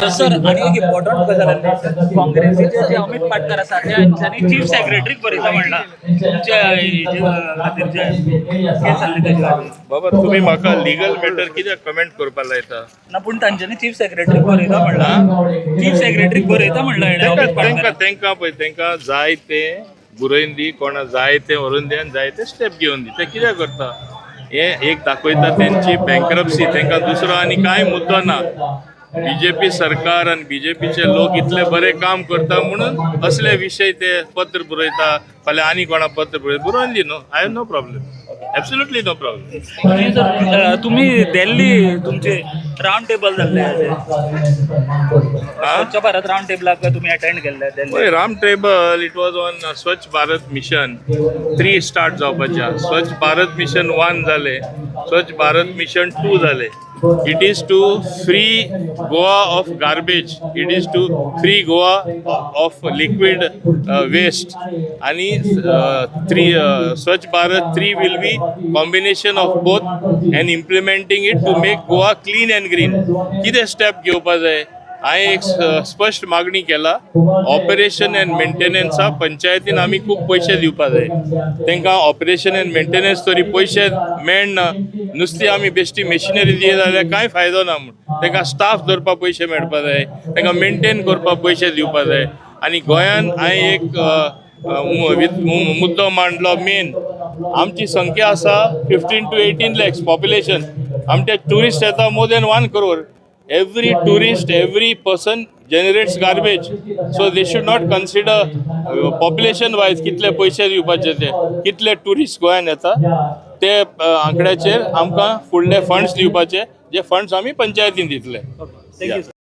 Sir, आनी एक important गजाल आसली, काँग्रेसीचे जे अमित पाटकर आसा, तेंच्यांनी चीफ सेक्रेटरीक बरयता म्हणला तुमच्या हेजे खातीर, जे केस जाल्ली तेजे खातीर. बाबा, तुम्ही म्हाका लिगल मॅटर कित्याक कमेंट करपाक लायता? ना, पूण तांच्यांनी चीफ सेक्रेटरीक बरयता म्हणला, चीफ सेक्रेटरीक बरयता म्हणला हेणें, तांकां अमित तांकां पाटकर. तांकां पळय, तांकां जाय ते बरोवन दी, कोणा जाय ते व्हरून दी आनी जाय ते स्टेप घेवन दी. ते कित्याक करता हे एक दाखयता तेंची बँक्रप्सी. तांकां दुसरो आनी कांय मुद्दो ना. बीजेपी सरकार आनी बीजेपीचे लोक इतले बरे काम करता म्हणून असले विशय ते पत्र बरयता. फाल्यां आनी कोणा पत्र बरयता, बरोवन दी. No, I have no problem, absolutely no problem. आनी सर, तुम्ही दिल्ली तुमचे राउंड टेबल जाल्ले, स्वच्छ भारत राउंड टेबलाक तुम्ही अटेंड केल्ले दिल्ली? पळय, round table, it was on Swachh Bharat Mission 3 start जावपाचें. स्वच्छ भारत मिशन 1 जालें, स्वच्छ भारत मिशन 2 जालें. It is to free Goa of garbage, it is to free Goa of liquid waste. आणि three, Swachh Bharat 3 will be combination of both and implementing it to make Goa clean and green. कितें step घेवपा जाय, हांवें एक स्पश्ट मागणी केला. Operation and मेंटेनन्सा पंचायतीन आमी खूब पयशे दिवपा जाय तांकां. ऑपरेशन अँड मेंटेनन्स तरी पयशे मेळना. नुस्ती आमी बेश्टी मेशिनरी दिली जाल्यार कांय फायदो ना म्हूण तांकां स्टाफ दवरपाक पयशे मेळपा जाय, तांकां मेंटेन करपाक पयशे दिवपा जाय. आनी गोंयान हांवें एक अ, अ, मु- वित- मु- मुद्दो मांडलो. मेन आमची संख्या आसा 15 to 18 lakhs population. आमचे ट्युरिस्ट येता more than 1 crore. Every tourist, every person generates garbage, so they should not consider population wise कितले पयशे दिवपाचे ते. कितले ट्युरिस्ट गोंयान येता ते आंकड्याचेर आमकां फुडले फंड्स दिवपाचे, जे फंड्स आमी पंचायतीन दितले. Thank you sir.